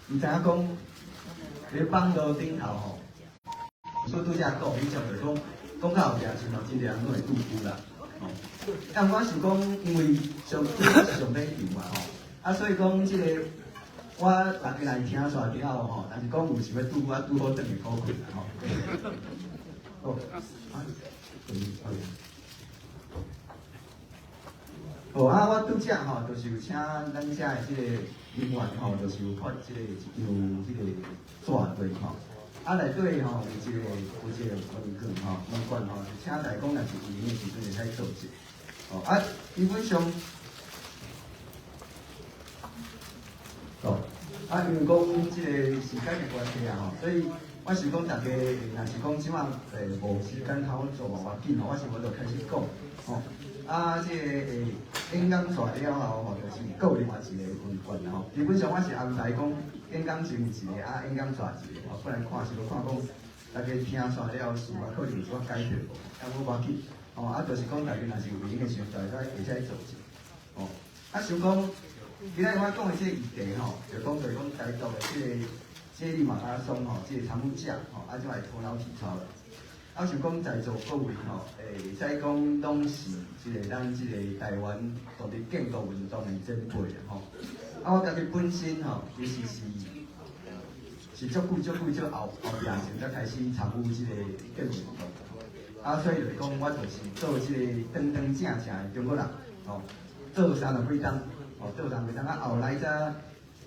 毋知影講佇網路頂頭吼，所拄才講，伊就就是講，講到後壁時吼，真濟人攏會拄久啦，吼。但我想講，因為上這是上尾場嘛吼，啊，所以講這個我大家來聽煞了後吼，但是講有想欲拄我拄好轉去苦睏啦吼。好，啊，好。好啊，我拄才吼，就是有請咱遮的這個人員吼，就是有發這個一張這個紙對吼。啊，內底吼有一個問卷吼，問卷吼，就請大家講，若是有閒的時陣會使做者。吼啊，基本上，哦，啊，因為講這個時間的關係啊吼，所以我想講大家若是講這馬無時間通做嘛無要緊吼，我想我就開始講吼。啊，這個演講煞了後吼，就是閣有另外一個問卷吼。基本上我是安排講演講前一個，啊演講煞一個吼，不然看是欲看講大家聽煞了事啊，可能有一寡解決無，啊無要緊吼，啊就是講大家若是有閒的時陣，就會使做者吼。啊，想講今仔日我講的這個議題吼，就講就是講台獨的這個接力馬拉松吼，這個參與者吼，啊這擺頭腦體操啦。啊，想講在座各位吼，會使講攏是這個咱這個台灣獨立建國運動的前輩啦吼。啊，我家己本身吼，其實是足久足久足後後壁時才開始參與這個建國運動。啊，所以就是講，我就是做這個堂堂正正的中國人，吼，做三十幾冬，吼，做三十幾冬，啊，後來才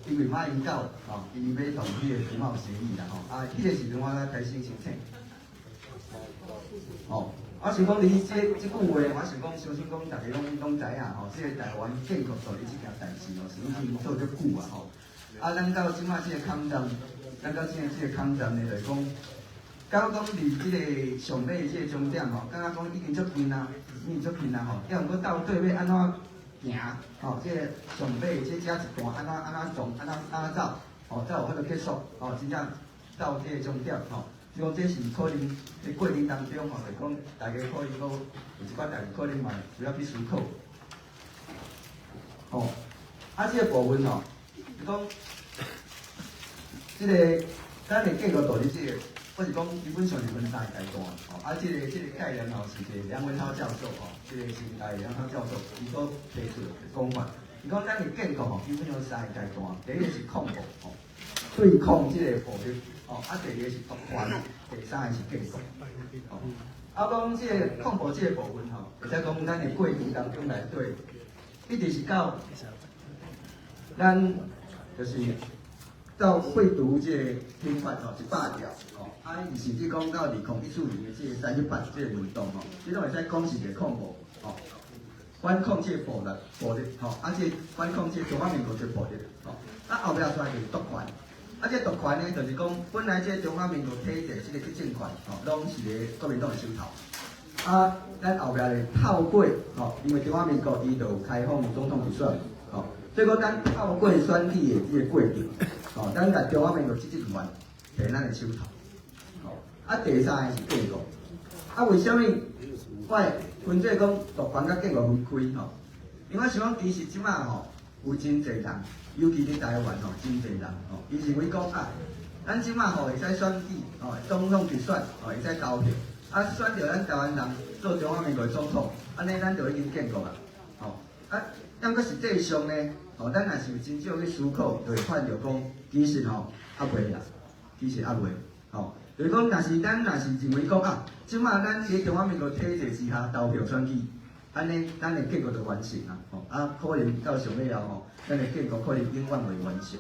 因為馬英九，吼，伊欲動彼個服貿協議啦，吼，啊，彼個時陣我才開始申請。吼，我想講，佇這這句話，我想講，相信講大家攏攏知影吼，這個台灣建國獨立這件代誌吼，是已經做足久啊吼。啊，咱到這馬這個抗戰，咱到這個這個抗戰呢，就是講，到講佇這個上尾這個終點吼，感覺講已經足近啊，已經足近啊吼。抑毋過到底欲按怎行？吼，這個上尾這這一段按怎按怎撞，按怎按怎走？吼，才有法度結束？吼，真正到這個終點吼。就講這是可能佇過程當中吼，就是講大家可能閣有一寡代誌可能嘛需要去思考。吼，啊，這個部分吼，就講這個咱的建國獨立這個，我是講基本上是分三個階段。吼，啊，這個概念吼是這個梁文韜教授吼，這個新大的梁文韜教授伊所提出的講法。伊講咱的建國吼，基本上三個階段，第一個是抗暴吼，對抗這個暴力。哦，啊，第二個是奪權，第三個是建國。哦，啊，講這個抗暴這個部分吼，會使講咱的過程當中內底，一直是到咱就是到廢除這個刑法吼一百條，吼，啊，伊甚至講到2014年的這個三一八這個運動吼，這攏會使講是一個抗暴，吼，反抗這個暴力，暴力，吼，啊，這個反抗這個中華民國這個暴力，吼，啊，後壁出來就是奪權。啊，這奪權呢，就是講本來這個中華民國體制，這個執政權，吼，攏是佇國民黨的手頭。啊，咱後壁咧透過，吼，因為中華民國伊就有開放總統直選，吼，所以講咱透過選舉的這個過程，吼，咱共中華民國執政權佇咱的手頭，吼。啊，第三个是建國。啊，為啥物我會分做講奪權佮建國分開？吼，因為我想講其實這馬吼有真濟人。尤其佇台灣吼，真濟人吼，伊認為講啊，咱這馬吼會使選舉吼，總統直選吼，會使投票，啊，選著咱台灣人做中華民國總統，按呢咱就已經建國啊，吼，啊，毋過實際上呢，吼，咱若是有真少去思考，就會發現講，其實吼，猶未啦，其實猶未，吼，就是講，若是咱若是認為講啊，這馬咱佇中華民國體制之下投票選舉。按呢，咱的建國就完成啊！吼，啊，可能到上尾後吼，咱的建國可能永遠袂完成。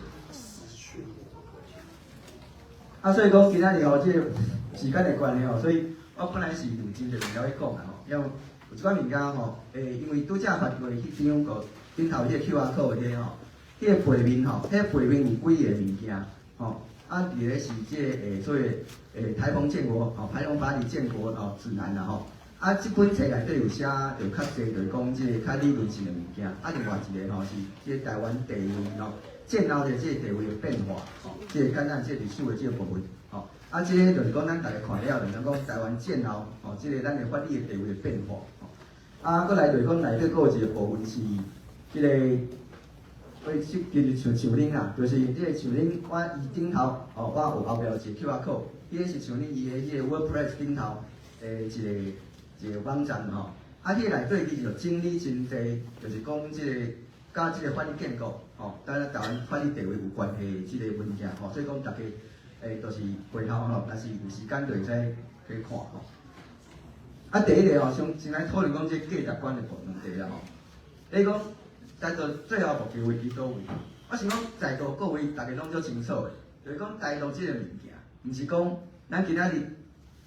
啊，所以講今仔日吼，這個時間的關係吼，所以我本來是有真濟物件欲講啦吼，因為有一寡物件吼，因為拄才發過彼張個頂頭彼個 QR code 彼個吼，彼個背面吼，彼個背面有幾个物件吼，啊，佇咧是這個所謂台澎建國吼，台澎法理建國吼指南啦吼。啊，這本冊內底有寫，就較濟，就是講這个較理論性的物件。啊，另外一个吼是這個台灣地位吼，戰後的這個地位的變化吼，這個簡單這個歷史的這個部分吼。啊，這个就是講咱大家看了，就知影講台灣戰後吼，這个咱的法理的地位的變化吼。啊，閣來就是講內底閣有一個部分是這个。我其實像像恁啦，就是這个像恁我伊頂頭，哦，我有後壁有一個 QR code，彼个是像恁伊的彼个 WordPress 頂頭的一個一個網站吼。啊，彼個內底其實就整理真濟，就是講這个佮這个法律建國，吼，佮台灣法律地位有關係的這个文件吼，所以講大家就是回頭吼，若是有時間就會使去看吼。啊，第一個吼，先先來討論講這個價值觀的問題啦吼。你講台獨最後目標位佇佗位？我想講在座各位大家攏足清楚的，就是講台獨這個物件，毋是講咱今仔日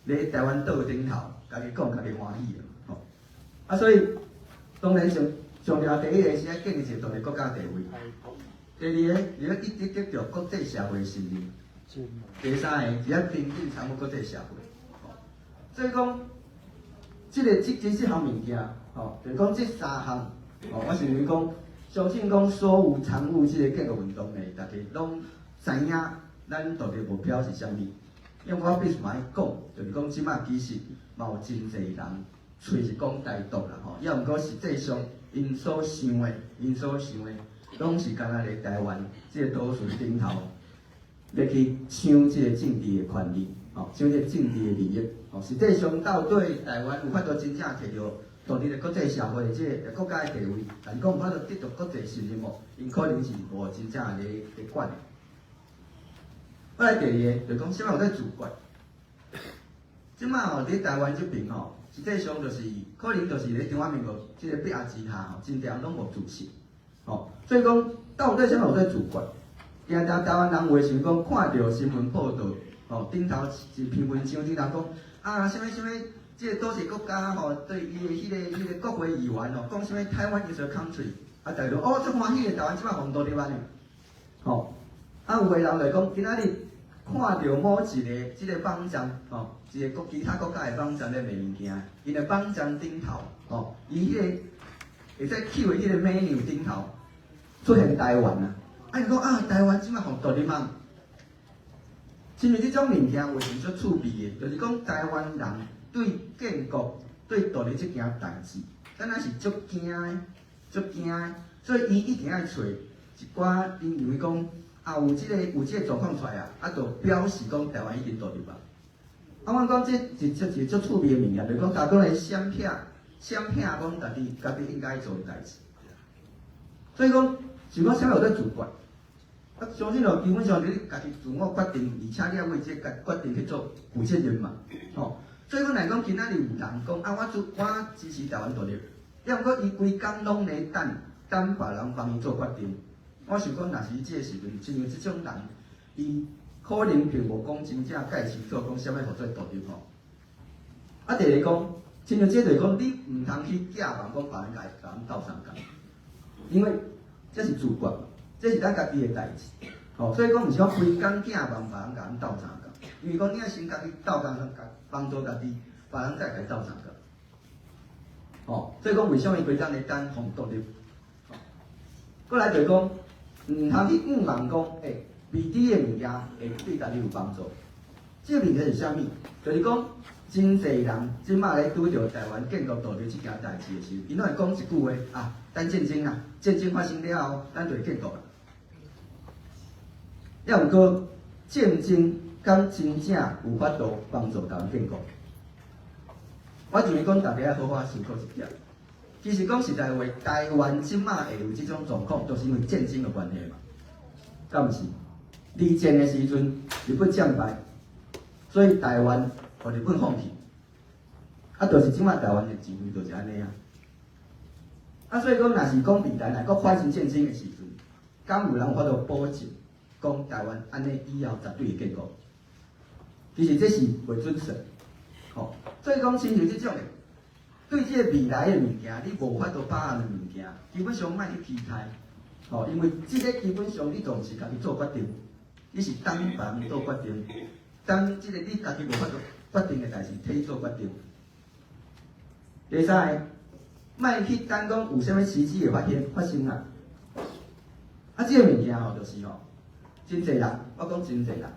佇台灣島頂頭，家己講家己歡喜的吼。啊，所以當然上重要第一個是愛建立一個獨立國家地位，第二个是愛一直得著國際社會信任，第三个是愛平等參與國際社會。吼，所以講，這个這這這項物件，吼，就是講這三項，吼，我是認為講，相信講所有參與這个建國運動的，大家攏知影咱獨立目標是啥物。因為我必須嘛愛講，就是講這擺其實嘛有真濟人喙是講台獨啦，吼，抑毋過實際上𪜶所想的，𪜶所想的，攏是干焦佇台灣這个島嶼頂頭，欲去搶這个政治的權利，吼，搶這个政治的利益，吼，實際上到底台灣有法度真正摕著獨立的國際社會這个國家的地位，但是講有法度得著國際信任無？𪜶可能是無真正咧咧管的。過來第二个，就講啥物叫做自決？這擺吼佇台灣這邊吼，實際上就是可能就是咧中華民國這个迫壓之下吼，真濟人攏無自信，吼，所以講到底啥物叫做自決？定定台灣人有的想講，看著新聞報道，吼，頂頭一篇文章頂頭講啊，啥物啥物，這个多一國家吼，對伊的彼个彼个國會議員吼，講啥物 Taiwan is a country，啊，大家哦，足歡喜的，台灣這擺予獨立按呢，吼，啊，有的人就講今仔日看著某一个這个網站，吼，一个國其他國家的網站咧賣物件，𪜶的網站頂頭，吼，伊彼个會使抾的彼个 menu 頂頭出現台灣啊，啊，伊講啊，台灣這擺予獨立啊，親像這種物件有時足趣味的，就是講台灣人對建國、對獨立這件代誌，敢若是足驚的、足驚的，所以伊一定愛揣一寡，𪜶認為講啊，有這个有這个狀況出來啊，啊，就表示講台灣已經獨立啊。啊，阮講這一一個足趣味的物件，就是講大家來閃避、閃避講家己家己應該做的代誌。所以講，想講啥物叫做自決？啊，相信哦，基本上你家己自我決定，而且你愛為這個決定去做負責任嘛，吼。所以講來講，今仔日有人講啊，我主我支持台灣獨立，抑毋過伊規工攏咧等等別人幫伊做決定。我想講，若是這个時陣，親像這種人，伊可能並無講真正解清楚講啥物號做獨立吼。啊，第二講，親像這就是講，你毋通去寄望講別人共咱鬥相共，因為這是自決，這是咱家己的代誌，吼。所以講，毋是講規工寄望別人共咱鬥相共，因為講你愛先家己鬥相共，幫助家己，別人再共鬥相共。吼，所以講，為啥物規工咧等予獨立？過來就是講，毋通去向望講，欸，未知的物件會對家己有幫助。這個物件是啥物？就是講，真濟人這擺咧拄著台灣建國獨立這件代誌的時候，𪜶攏會講一句話啊，等戰爭啊，戰爭發生了後，咱就會建國。抑毋過戰爭敢真正有法度幫助台灣建國？我認為講大家愛好好思考一點。其實講實在話，台灣這擺會有這種狀況，就是因為戰爭的關係嘛，敢毋是？二戰的時陣，日本戰敗，所以台灣予日本放棄。啊，就是這擺台灣的地位就是按呢啊。啊，所以講，若是講未來若閣發生戰爭的時陣，敢有人有法度保證講台灣按呢以後絕對會建國？其實這是袂準算，吼。所以講，親像這種的，對這個未來的物件，你無法度把握的物件，基本上莫去期待，吼，因為這個基本上你都毋是家己做決定，你是等別人做決定，等這個你家己無法度決定的代誌，替你做決定。第三个，莫去等講有啥物奇蹟會發現發生啊！啊，這個物件吼，就是吼，真濟人，我講真濟人，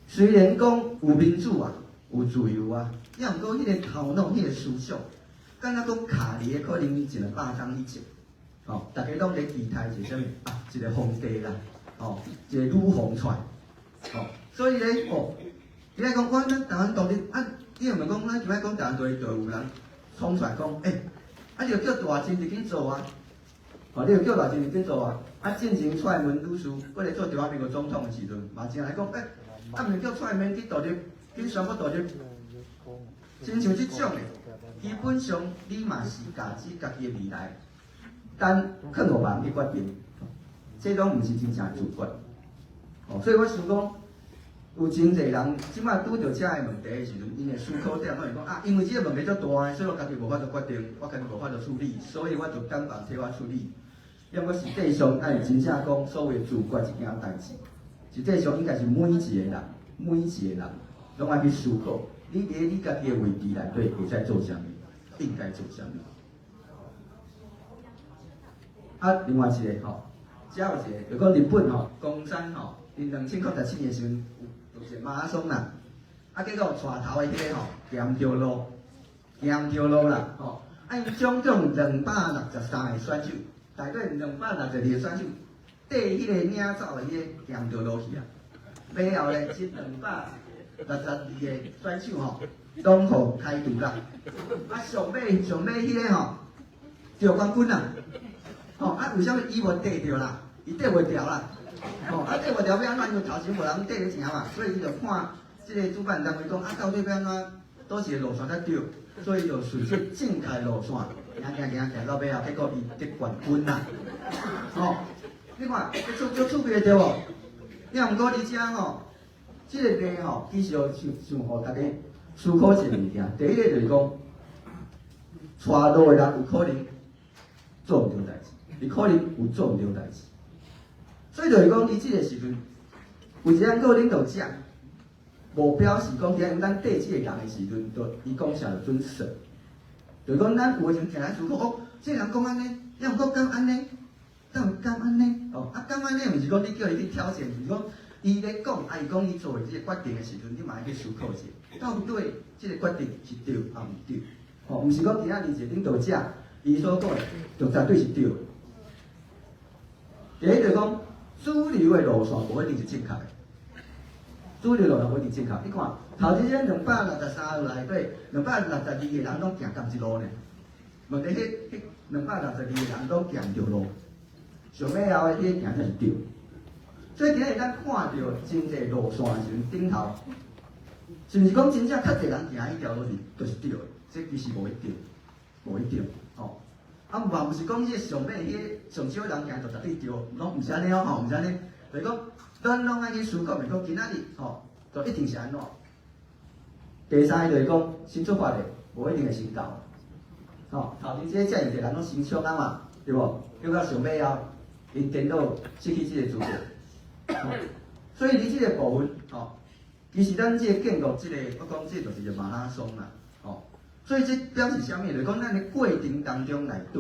雖然講有民主啊，有自由啊，抑毋過彼個頭腦、彼個思想，敢若閣卡佇咧可能一兩百冬以前。吼，逐家攏咧期待一個啥物啊？一個皇帝啦，吼，一個女皇出來，吼，所以咧，哦，伊來講，我咱台灣獨立啊，你若問講，咱就愛講台灣獨立，就有人衝出來講，欸，啊，你就叫大臣入去做啊，吼，你就叫大臣入去做啊，啊，進前蔡英文女士，閣咧做中華民國總統的時陣，嘛真來講，欸，啊，毋是叫蔡英文去獨立，去宣布獨立，親像這種的，基本上你嘛是共自己的未來，等囥予別人去決定，這攏毋是真正自決。哦，所以我想講，有真濟人這擺拄著這个問題的時陣，𪜶的思考點攏是講啊，因為這個問題足大的，所以我家己無法度決定，我家己無法度處理，所以我就等別人替我處理。抑毋過實際上，咱是真正講所謂自決這件代誌，實際上應該是每一個人，每一個人攏愛去思考，你佇你家己的位置內底會使做啥物，應該做啥物。啊，另外一個吼，遮有一個，就講日本吼，岡山吼，佇2017年時陣有一個馬拉松啦，啊，結果帶頭的彼個吼，行毋著路，行毋著路啦，吼，啊，𪜶總共263個選手，內底262個選手，綴彼個領走的彼個行毋著路去啊，尾後咧，這262個選手吼，攏予開除啦，啊，上尾上尾彼個吼，得冠軍啦。吼啊，為啥物伊無綴著啦？伊綴袂牢啦。吼啊，綴袂牢欲按怎？因為頭前無人綴咧行嘛，所以伊就看這個主辦單位講啊，到底欲按怎？佗一個路線才對，所以就順勢正確路線，行行行行到尾後，結果伊得冠軍啦。吼，你看，這足足趣味的對無？抑毋過佇遮吼，這個例吼，其實想想予大家思考一個物件。第一個就是講，帶路的人有可能做毋對代誌。伊可能有做毋對代誌，所以就是講，佇這個時陣，有一個領導者，無表示講，今咱綴這個人的時陣，就伊講啥就準算。就是講，咱有的時陣聽來思考，哦，這個人講按呢，抑毋過敢按呢？敢有敢按呢？哦，啊，敢按呢？毋是講你叫伊去挑戰，是講伊咧講，啊，伊講伊做的這個決定的時陣，你嘛愛去思考一下，到底這個決定是對抑毋對？哦，毋是講今仔日一個領導者，伊所講的就絕對是對的。第一就是講，主流的路線無一定是正確的，主流路線無一定正確。你看，頭一這263個內底，262個人攏行仝一路呢。問題彼彼262個人攏行毋著路，上尾後的彼個行才是對。所以今日咱看著真濟路線的時陣，頂頭，是毋是講真正較濟人行彼條路是就是對的？這其實無一定，無一定，吼。啊，嘛毋是講這個上尾彼個上少人行就絕對對，攏毋是按呢哦，吼，毋是按呢。就是講，咱攏愛去思考，咪講今仔日吼，就一定是按怎。第三個就是講，先出發的，無一定會先到。吼，頭前這個遮爾濟人攏先衝啊嘛，對無？結果上尾後，𪜶顛倒失去這個資格。吼，所以佇這個部分，吼，其實咱這個建國這個，我講這就是一個馬拉松啦，吼。所以這表示啥物？就是講咱的過程當中內底，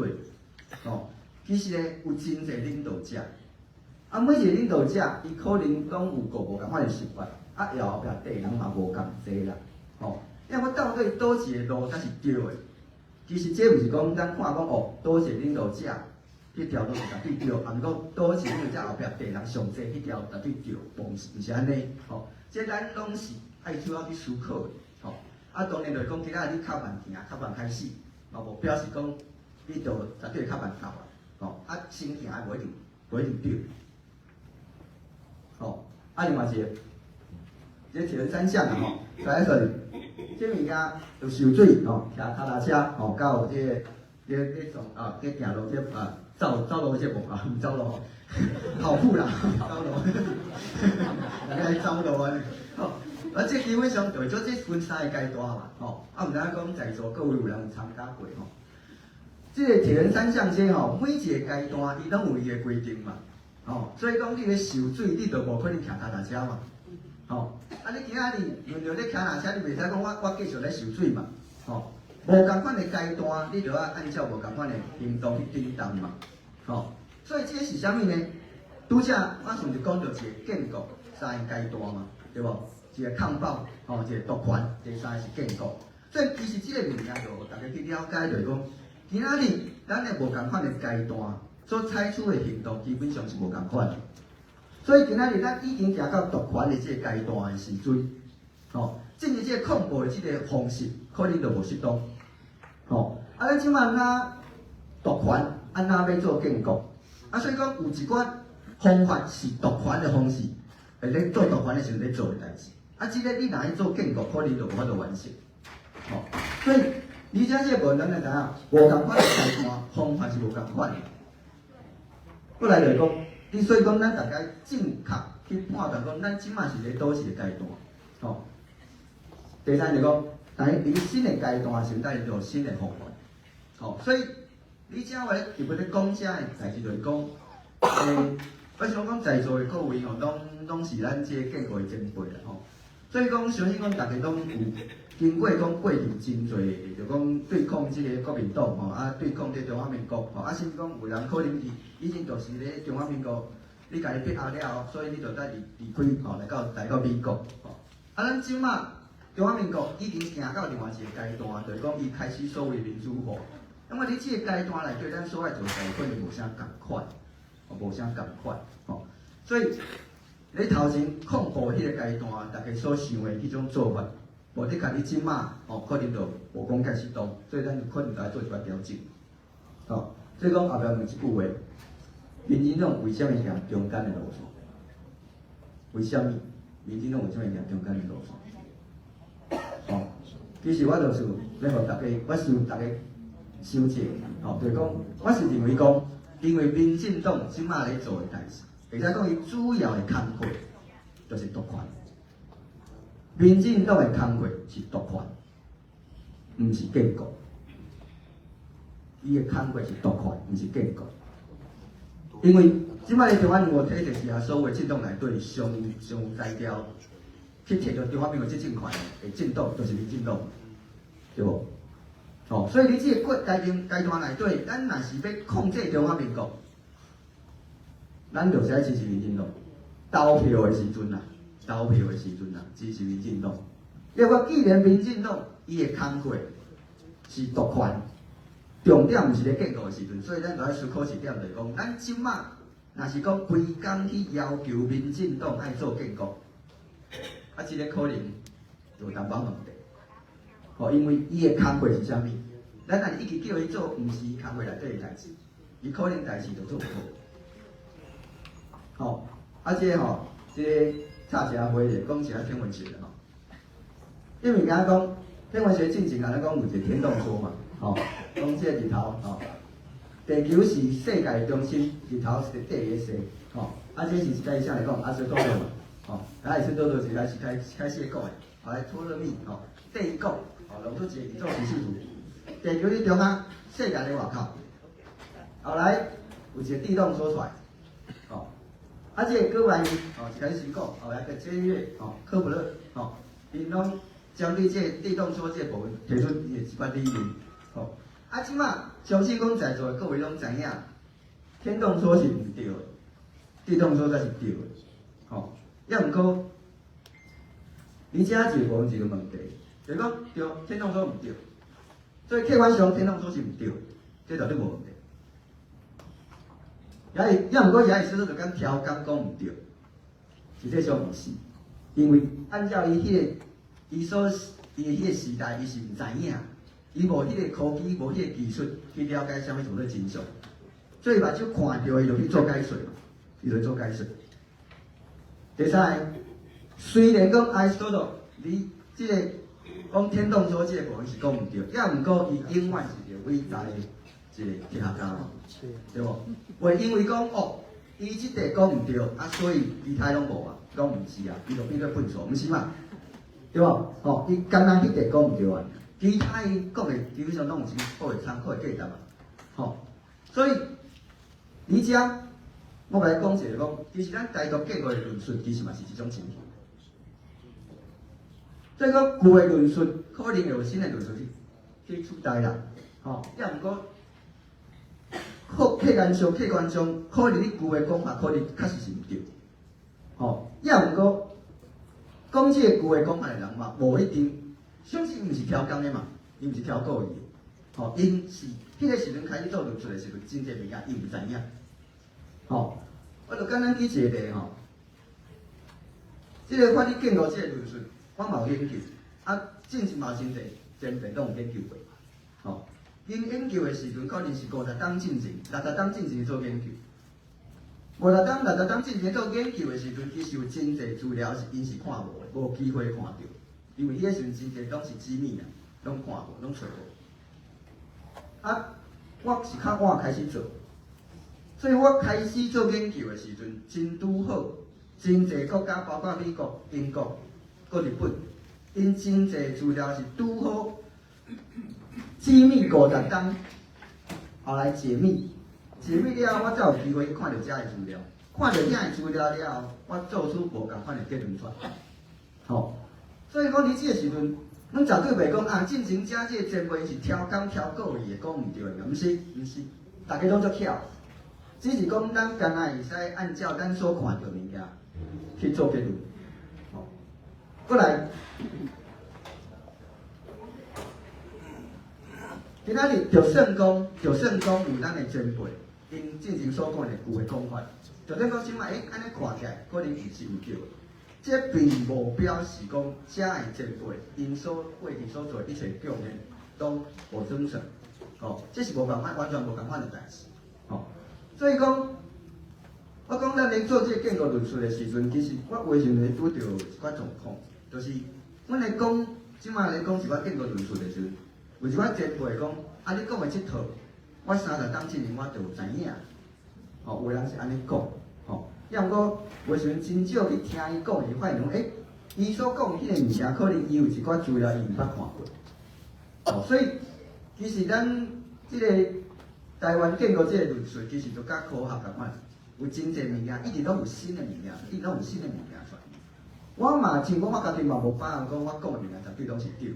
吼，其實咧有真濟領導者，啊，每一個領導者，伊可能攏有個無仝款的想法，啊，後壁綴人嘛無仝濟啦，吼。因為我到底佗一個路才是對的？其實這毋是講咱看講哦，佗一個領導者，彼條路是絕對對，啊，毋過佗一個領導者後壁綴人上濟，彼條絕對對，無是毋是按呢？吼，這咱攏是愛主要去思考的，吼。啊，當然就是講，今仔日你較慢行，較慢開始，嘛無表示講你就絕對較慢到啊，吼。啊，先行的無一定，無一定對。吼，啊，另外一個，這鐵人三項啊，吼，來說，這物件就受水，吼，騎跤踏車，吼，到這個、這、這種啊，這行路這啊，走走路這無啊，毋走路，跑步啦，走路，大家走路啊，吼。啊，這基本上就做這分三個階段嘛，吼。啊，毋知影講在座各位有人有參加過吼？這個鐵人三項這吼，每一個階段伊攏有伊的規定嘛，吼。所以講你咧受水，你就無可能騎跤踏車嘛，吼。啊，你今仔日輪著咧騎腳踏車，你袂使講我我繼續咧受水嘛，吼。無仝款的階段，你就愛按照無仝款的行動去頂動嘛，吼。所以這是啥物呢？拄才我是毋是講著一個建國三個階段嘛，對無？一個抗暴，吼，一個奪權，第三個是建國。所以其實這個物件就予大家去了解，就是講，今仔日咱的無仝款的階段，所採取的行動基本上是無仝款的。所以今仔日咱已經行到獨權的這個階段的時陣，吼，進入這個抗暴的這個方式，可能就無適當。吼，啊，咱這擺若獨權，按怎欲做建國？啊，所以講有一寡方法是獨權的方式，會咧做獨權的時陣咧做的代誌。啊，這個你若去做建國，可能就無法度完成。吼，所以你這這個部分，咱來知影，無仝款的階段方法是無仝款的。過來就是講，你所以講，咱大家正確去判斷講，咱這擺是咧佗一个階段，吼。第三就講，但是佇新的階段時，帶有新的方法，吼。所以你這話特別咧講這的代誌，就是講，我想講在座的各位吼，攏攏是咱這個建國的前輩啦，吼。所以講，相信講大家攏有經過講過去真濟，就講對抗這个國民黨吼，啊對抗這個中華民國吼，啊甚至講有人可能是以前就是咧中華民國，你共伊迫壓了後，所以你就愛離離開吼，來到來到美國吼。啊，咱這擺中華民國已經行到另外一个階段，就是講伊開始所謂民主化。那麼佇這个階段內底，咱所愛做的代誌可能無啥仝款，無啥仝款，吼。所以你頭前抗暴彼个階段，大家所想的彼種做法，無的確你這擺吼，可能就無講介適當，所以咱就可能就愛做一寡調整。吼，所以講後壁問一句話：民進黨為啥物行中間的路線？為啥物？民進黨為啥物行中間的路線？吼，其實我就是欲予大家，我想大家想者，吼，就是講，我是認為講，因為民進黨這擺咧做的代誌，會使講伊主要的工課就是獨權。民進黨的工課是獨權，毋是建國。伊的工課是獨權，毋是建國。因為這擺咧中華民國體制之下，所有政黨內底上上有才調去摕著中華民國執政權的政黨，就是民進黨，對無？哦，所以你這個過階段階段內底，咱若是欲控制中華民國，咱就是愛支持民進黨。投票的時陣啊，投票的時陣啊，支持民進黨。因為既然民進黨伊的工課是獨權，重點毋是咧建國的時陣，所以咱就愛思考一點，就是講，咱這擺若是講規工去要求民進黨愛做建國，啊，這个可能有淡薄問題。吼，因為伊的工課是啥物？咱若是一直叫伊做，毋是伊工課內底的代誌，伊可能代誌就做無好。吼，啊，這个吼，這个插一下話咧，講一下天文學的吼。因為敢講天文學進前啊，咱講有一個天動說嘛，吼，講這個日頭吼，地球是世界的中心，日頭是綴佇咧踅，吼，啊，這是一開始來講，亞里士多德嘛，吼，亞里士多德一開始開開始講的，後來托勒密，吼，帝國，吼，弄出一個宇宙時序圖，地球佇中央，世界佇外口，後來有一個地動說出來，吼，啊，這個哥白尼，吼，一開始講，後來個伽利略，吼，開普勒，吼，𪜶攏針對這個地動說這個部分提出伊的一寡理論，吼，啊，這擺相信講在座的各位攏知影，天動說是毋對的，地動說才是對的，吼，抑毋過，你這一個部分一個問題，就是講對天動說毋對，所以客觀上天動說是毋對，這絕對無問題。也是，抑毋過亞里士多德就敢刁工講毋對，實際上毋是，因為按照伊彼個伊所伊的彼個時代，伊是毋知影，伊無彼個科技，無彼個技術去了解啥物叫做真相，所以目睭看著伊就去做解說嘛，伊就做解說。第三个，雖然講亞里士多德，你這個講天動說這個部分是講毋對，抑毋過伊永遠是一個偉大的一個哲學家嘛，對無？袂因為講哦，伊這塊講毋對，啊，所以其他攏無啊，攏毋是啊，伊就變做糞掃，毋是嘛？對無？吼，伊敢若彼塊講毋對啊，其他伊講的基本上攏有真好的參考的價值嘛，吼。所以你遮我來講一個講，其實咱台獨建國的論述，其實嘛是這種情形。所以講舊的論述可能會有新的論述去去取代啦，吼。抑毋過客客觀上客觀上，可能你舊的講法可能確實是毋對，吼。抑毋過講這個舊的講法的人嘛，無一定相信毋是刁工的嘛，伊毋是刁故意的，吼。𪜶是彼個時陣開始做論述的時陣，真濟物件伊毋知影。吼，我就簡單舉一個例吼，這個法理建國這個論述，我嘛有研究，啊，進前嘛真濟前輩攏有研究過，吼。𪜶研究的時陣可能是50冬進前、60冬進前做研究。50冬、60冬進前做研究的時陣，其實有真濟資料是𪜶是看無的，無機會看著，因為彼個時陣真濟攏是機密啊，攏看無，攏揣無。啊，我是較晚開始做，所以我開始做研究的時陣，真拄好，真濟國家，包括美國、英國、閣日本，𪜶真濟資料是拄好機密50冬，後來解密，解密了後，我才有機會去看著遮的資料，看著遐的資料了後，我做出無仝款的結論出來。吼，所以講佇這個時陣，阮絕對袂講啊，進前遮這個前輩是超工超故意的，講毋對的，毋是，毋是，逐家攏足巧，只是講咱敢若會使按照咱所看著物件去做結論。吼，過來。今仔日就算講，就算講有咱的前輩，𪜶進前所講的舊的講法，就算講這擺，欸，按呢看起來可能毋是毋對，這並無表示講遮的前輩𪜶所過去所做的一切貢獻攏無準算，吼，這是無仝款，完全無仝款的代誌，吼。所以講，我講咱咧做這個建國論述的時陣，其實我有的時陣會拄著一寡狀況，就是阮咧講，這擺咧講一寡建國論述的時陣，有一寡前輩講，啊，你講的這套，我30冬進前我就知影，吼，有的人是按呢講，吼，抑毋過有時陣真少去聽伊講，伊發現講，欸，伊所講彼個物件，可能伊有一寡資料伊毋捌看過，吼，所以其實咱這個台灣建國這個論述，其實就佮科學仝款，有真濟物件，一直攏有新的物件，一直攏有新的物件出來。我嘛像講，我家己嘛無把握講，我講的物件絕對攏是對的。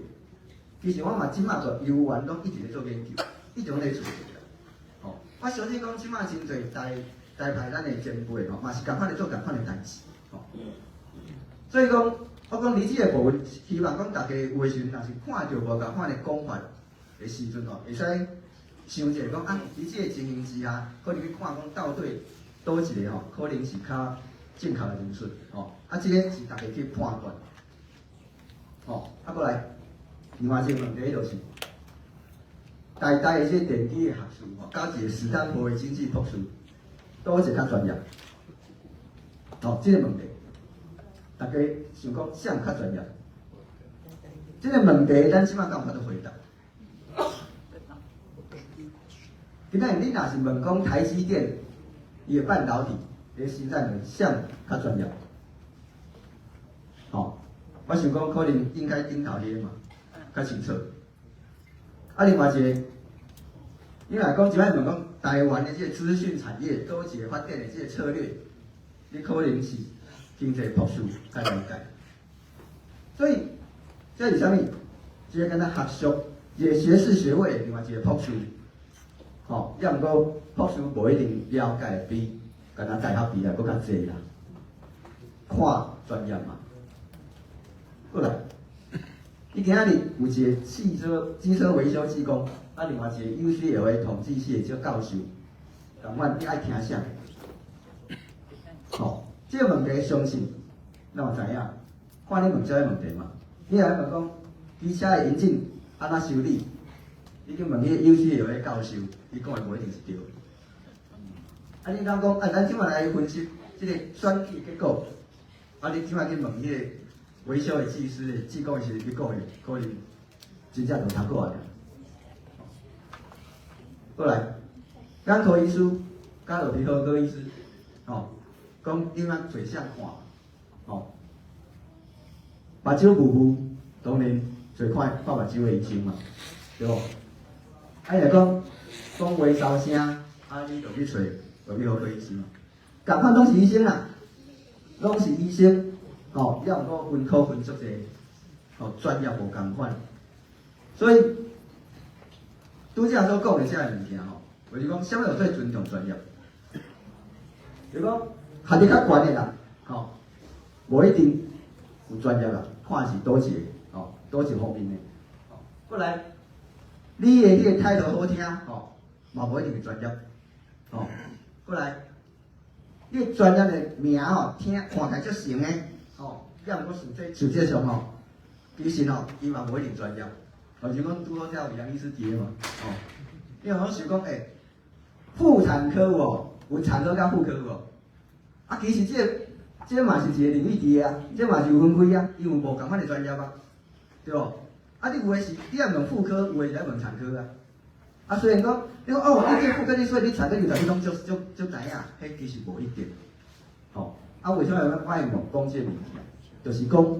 其實我嘛這馬就猶原攏一直咧做研究，一直攏咧做研究。吼，我相信講這馬真濟台台派咱的前輩吼，嘛是仝款咧做仝款的代誌。吼，所以講，我講佇這個部分，希望講大家有的時陣，若是看著無仝款的講法的時陣吼，會使想者講啊，佇這個情形之下，可能去看講到底佗一個吼，可能是較正確的論述。吼，啊，這個是大家去判斷。吼，啊，過來。另外一個問題就是，台大的這個電機的學士吼，佮一個史丹佛的經濟博士，佗一個較專業？吼，這個問題，大家想講啥較專業？這個問題，咱這馬敢有法度回答？今仔日你若是問講台積電伊的半導體的生產力，啥較專業？吼，我想講可能應該頂頭彼個嘛。較清楚。啊，另外一個，你若講這擺問講台灣的這個資訊產業佗一個發展的這個策略，你可能是經濟博士較了解。所以這是啥物？這個敢若學術，一個學士學位，另外一個博士，吼，抑毋過博士無一定了解比敢若大學畢業閣較濟啦，看專業嘛。過來。你今仔日有一個汽車機車維修技工，啊，另外一個 UCLA 統計系的這教授，仝款你愛聽啥？吼，這個問題相信咱嘛知影，看你問啥物問題嘛。你若問講機車的引擎按怎修理，你去問彼個 UCLA 教授，伊講的無一定是對的。啊，你若講啊，咱這馬來分析這個選舉結果，啊，你這馬去問彼個維修的技師的技工的時陣，伊講的可能真正就頭過來。過來，眼科醫師佮耳鼻喉科醫師，吼，講你欲揣啥看，吼，目睭霧霧，當然揣看看目睭的醫生嘛，對無？啊，若講講話沙聲，啊，你就去揣耳鼻喉科醫生嘛。仝款攏是醫生啦，攏是醫生。吼，抑毋過分科分足濟，吼，專業無仝款，所以拄才所講的這个物件吼，就是講啥物叫做尊重專業？就是講學歷較懸的人，吼，無一定有專業啦，看是佗一個，吼，佗一方面的。吼，過來，你的彼個態度好聽，吼，嘛無一定是專業，吼，過來。你的專業的名吼，聽看起來足成的，吼，抑毋過實際上吼，其實吼，伊嘛無一定專業。哦，像講拄好遮有楊醫師佇咧嘛，吼，你若講想講，欸，婦產科有無？有產科佮婦科有無？啊，其實這個嘛是一個領域佇啊，這嘛是有分開啊，伊有無仝款的專業啊，對無？啊，你有的是你愛問婦科，有的是愛問產科啊。啊，雖然講你講哦，你這婦科你所以你產科就你攏足足足知影，彼其實無一定。吼，啊，為啥物我愛講這個問題？就是講。